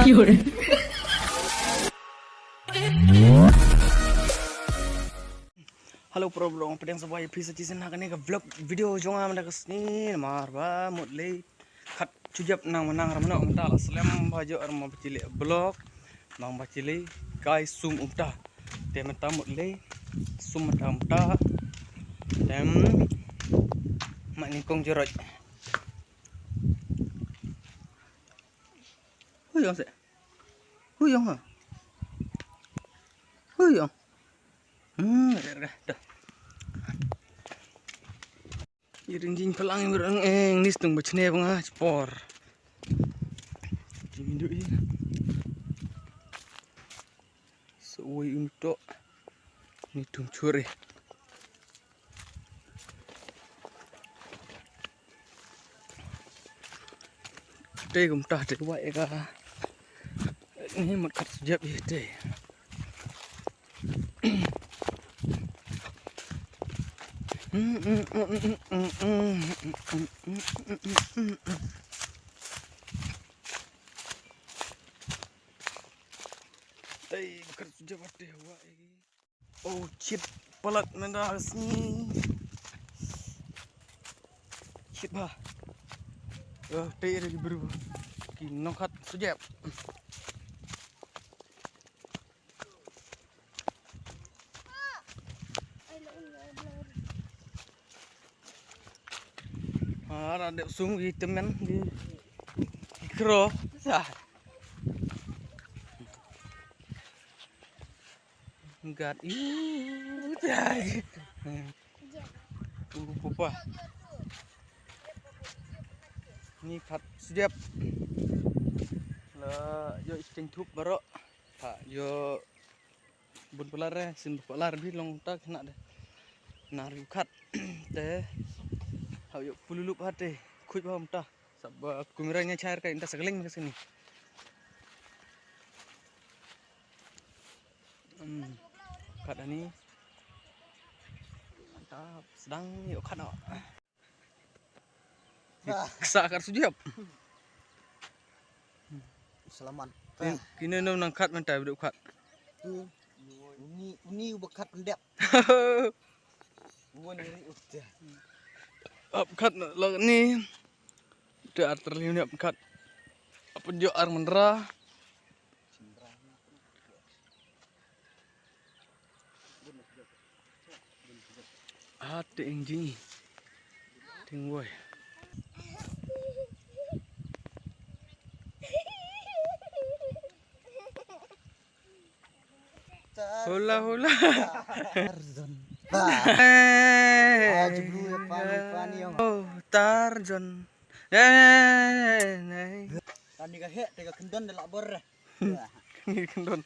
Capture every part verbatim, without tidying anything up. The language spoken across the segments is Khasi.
Hello, bro, bro. Pdiang sngewbha ïa phi sa shisien ha kane ka vlog video jong nga mynta ka sngi namar ba mut lei khat sujep nang mynta, ra mynno mynta la slem ba jok ra ma ba chili vlog. Nang ba chili kai sum umta. Te mynta mut lei sum mynta umta. Tem ma ni kong joroj. Hui ong se. Hui ong ha. Hui ong. Hmm, re, re, dah. Iring jing palang iring eng nis tung bachne banga chpor. Jing du i. So woi un to. Ni tung churi. Te kumta te wa ega. Ni mat khat sujep ite. Te mat khat sujep ite wa egi. Oh, chit palat mynta sngi. Chit ba. Oh, te ri bru. Ki nongkhat sujep. Ara dep sum gi temen gi kro. Sa. Gat iu tai. Upa. Ni khat sujep. La yo isting thup baro. Ha yo bun palar eh sin palar bi long tak na de. Nar yu khat. Te. Ha yo pululup hate. Khuj ba umta. Sab kumira nya chair ka inta sagling ka sini. Hmm. Khat ani. Mantap, sedang yuk khat no. Sa khat sujep. Salaman. Kine no nang khat mantap duk khat. Uni uni uba khat pendep. Wan ri udah. Ap khat lo ni. Te ar terliu ni ap khat. Apa jo ar mendra. Ate injing. Ting woi. Hula hula. Tarzan. Hey. Ah, jublu ya pani pani yang. Oh, Tarzan. Hey, hey, hey. Tani ka hek te ka kendon de la bor. Ni kendon.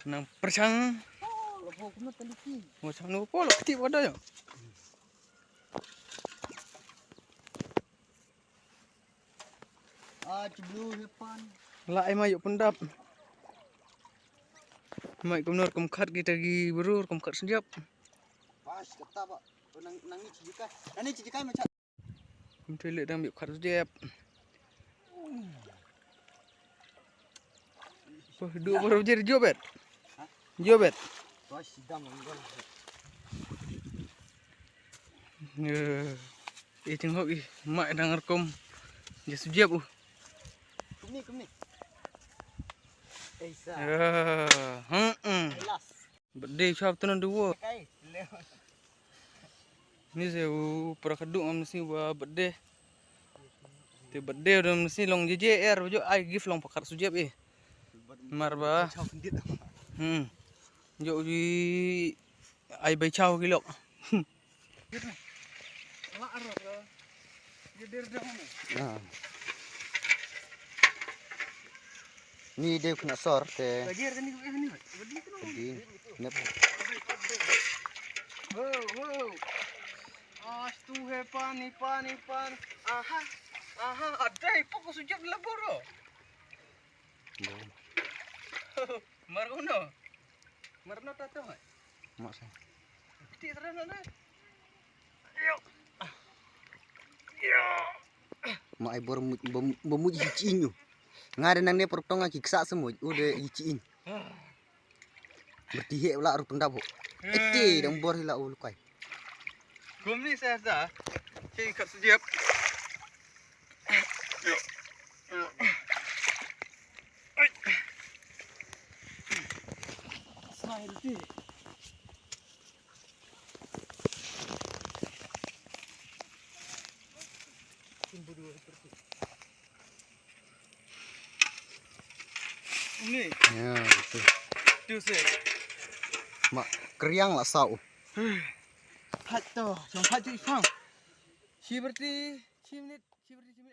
Nang persang. Oh, lo po kuma teliki. Mo sang no po lo kti pada ya. Ah, jublu hepan. La ai ma yuk pendap. Mai kumnor kum khat kita gi berur kum khat sejap. Pas kata ba. Nang nang ni cijikai. Nang ni cijikai macam. Kum tu le dang yuk khat sejap. Pah dua baru jadi jobet. Jobet. Pas sidam enggol. Eh, eh, tengok ih, mak dang rekom. Dia sujep uh. Kumni, kumni. Eh, sa. Ya, hmm. Birthday chap tu nan dua. Kai, leo. Ni se u para khaduk ngam si wa birthday. Te birthday dam si long je je er jo ai gift long pakat sujep eh. Mar ba. Chau kendit. Hmm. Jo ji ai bai chau kilok. Ah. Ni de kuna sor te. Lagi ni ni. Di nep. Wow, wow. Astu he pani pani pan. Aha. Aha, adai pok sujud laboro. Mar uno. Mar na tato hai. Mak sa. Ti terang na. Yo. Yo. Mak ai bor mu- bom- bomuj hi chinyu. Nga de nangne por tong nga ki ksa semut u de i chi in. Berti he la ruh pengdap ho. Ete dang bor hi la u lukai. Kumni sa sa. Chi kat sejep. Smile ti. Ni. Ya, betul. Tu se. Mak keriang lah sau. Hat to, jom hat tu isang. Shi berti, shi minit, shi berti.